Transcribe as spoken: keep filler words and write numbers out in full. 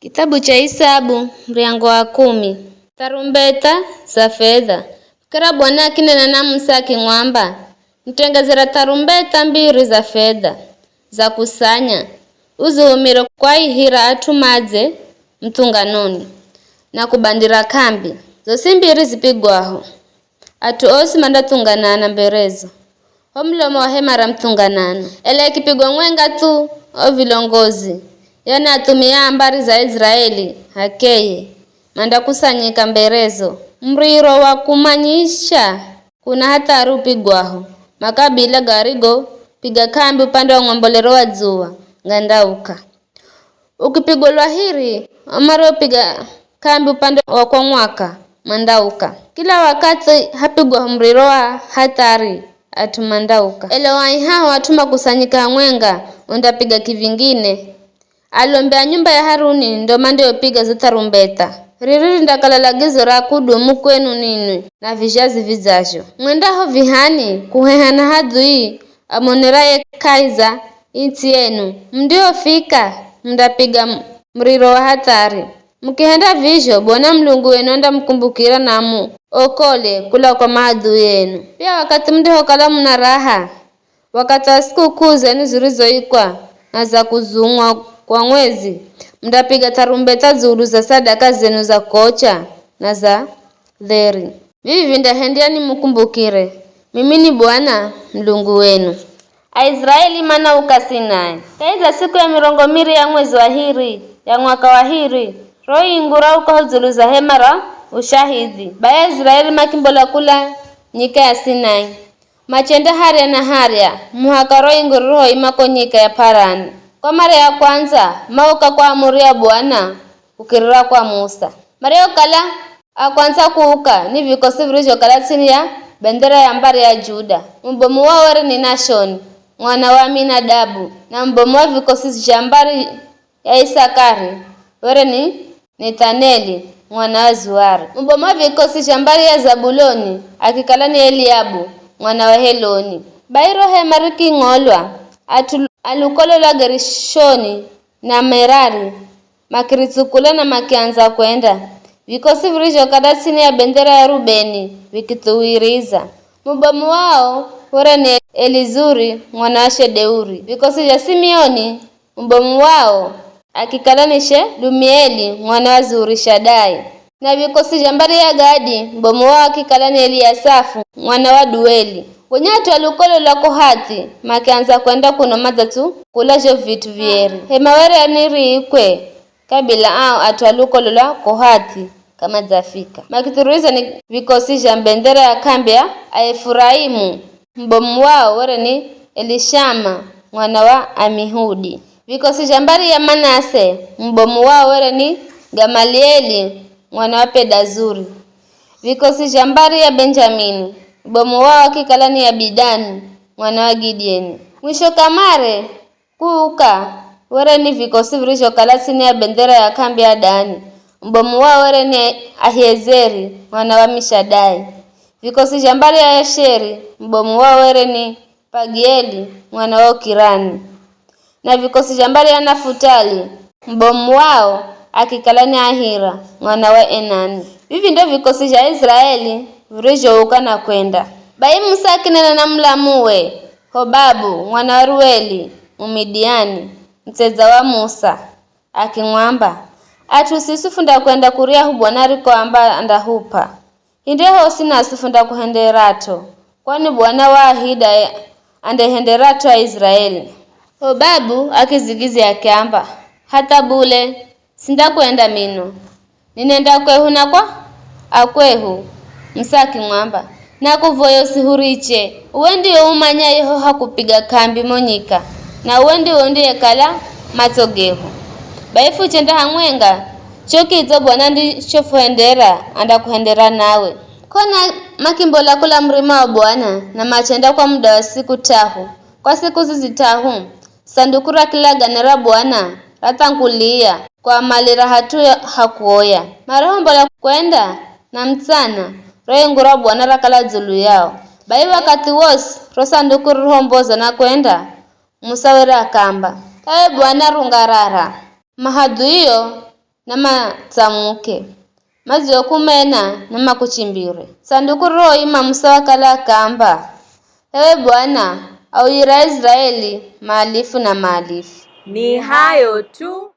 Kitabu cha Isabu, muryango wa kumi. Tarumbeta za fedha. Vikara Bwana akinena na Musa akimwamba, "Nitengezera tarumbeta mbiri za fedha za kusanya, uzihumire kwaihira at'u madze muthunganoni, na kubandira k'ambi zosi mbiri zipigwaho. At'u osi mandathunganana mberezo ho mulomo wa hema ra muthunganano. Ela ikipigwa mwenga thu, o vilongozi, yani athumia a mbari za Iziraeli h'akeye, mandakusanyika mberezo. Muriro wa kumanyisha kuna hatha ari upigwaho, makabila garigopiga k'ambi upande wa ng'ombolero wa dzuwa, ngandauka. Ukipigwa lwahiri, o mariopiga k'ambi upande wa kwa mwaka, mandauka. Kila wakathi hapigwaho muriro wa hatha ari, at'u mandauka. Ela waihaho at'u makusanyika hamwenga, undapiga kivingine. Alombi a nyumba ya Haruni ndo mandiopiga zo tarumbeta. Riri rindakala lagizo ra kudumu kwenu ninwi na vizhazi vidzazho. Mwendaho vihani kuheha na hadhui amoneraye kahi za its'i yenu, mundiofika mundapiga m-, muriro wa hatha ari. Mukihenda vizho, Bwana Mulungu wenu andamukumbukira na amuokole kula kwa maadhui enu. Pia wakathi mundihokala muna raha, wakathi wa sikuk'uu zenu zirizoikwa na za kuzungwa kwa mwezi, mundapiga tarumbeta dzulu za sadaka zenu za kocha na za dheri. Vivi vindahendya nimukumbukire, mimi ni Bwana Mulungu wenu." Aiziraeli manauka Sinai. Kahi za siku ya mirongo miri ya mwezi wa hiri, ya mwaka wa hiri, ro ingu rauka ho dzulu za hema ra ushahidhi. Bai Aiziraeli makimbola kula nyika ya Sinai. Machenda harya na harya, muhaka ro ingu ririhoima ko nyika ya P'arani. Kwa mara ya kwandza, mauka kwa amuri ya Bwana kukirira kwa Musa. Mariokala a kwandza kuuka ni vikosi virizhokala ts'ini ya bendera ya mbari ya Juda. Mubomu wao were ni Nashoni, mwana wa Aminadabu, na mubomu wa vikosi zha mbari ya Isakari were ni Nethaneli, mwana wa Zuari. Mubomu wa vikosi zha mbari ya Zabuloni akikala ni Eliabu, mwana wa Heloni. Bai ro hema riking'olwa, at'u a lukolo lwa Gerishoni na Merari makiritsukula na makiandza kwenda. Vikosi virizhokala ts'ini ya bendera ya Rubeni vikithuwiriza. Mubomu wao were ni Elizuri, mwana wa Shedeuri. Vikosi zha Simioni, mubomu wao akikala ni Shelumieli, mwana wa Zurishadai. Na vikosi zha mbari ya Gadi, mubomu wao akikala ni Eliasafu, mwana wa Dueli. Gonya at'u a lukolo lwa Kohathi makiandza kwenda kuno madzatsukula zho vit'u vieri. Hema were ni riikwe, kabila ao at'u a lukolo lwa Kohathi k'amadzafika. Makithuwiriza ni vikosi zha bendera ya k'ambi ya Aefuraimu, mubomu wao were ni Elishama, mwana wa Amihudi. Vikosi zha mbari ya Manase, mubomu wao were ni Gamalieli, mwana wa Pedazuri. Vikosi zha mbari ya Benjamini, mubomu wao akikala ni Abidani, mwana wa Gidieni. Mwisho kamare kuuka, were ni vikosi virizhokala ts'ini ya bendera ya k'ambi ya Dani. Mubomu wao were ni Ahiezeri, mwana wa Mishadai. Vikosi zha mbari ya Asheri, mubomu wao were ni Pagieli, mwana wa Okirani. Na vikosi zha mbari ya Nafutali, mubomu wao akikala ni Ahira, mwana wa Enani. Vivi ndo vikosi zha Israeli virizhouka na kwenda. Bai Musa akinena na mulamuwe, Hobabu, mwana wa Rueli, Mumidiani, mutsedza wa Musa, akimwamba, "At'u siswi fundakwenda kuryahu Bwana arikoamba andahup'a. Hinde hosi naswi fundakuhenderat'o, kwani Bwana waahida e-, andehenderat'o Aiziraeli." Hobabu akizigizya akiamba, "Hatha bule, sindakwenda mino. Ninenda kwehu na kwa akwehu." Musa akimwamba, "Nakuvoya usihuriche, uwe ndiwe umanyaye ho hakupiga k'ambi mo nyika, na uwe ndiwe undiyekala matso gehu. Bai fuchenda hamwenga, cho kidzo Bwana ndichofuhendera, andakuhendera nawe." Kona makimbola kula murima wa Bwana, na machenda kwa muda wa siku t'ahu. Kwa siku zizi t'ahu, sanduku ra kilagane ra Bwana rathangulia kwa mali ra hat'u ha kuoya. Marahombola kwenda na mutsana, ro ingu ra Bwana rakala dzulu yao. Bai wakathi wosi ro sanduku ririhombozwa na kwenda, Musa were akaamba, "Thawe Bwana rungarara." Mahadhuio na matsamuke. Madziokumena na makuchimbire. Sanduku riroima Musa wakala akaamba, Ewe Bwana, auyira Israeli maalifu na maalifu. Ni hayo tu.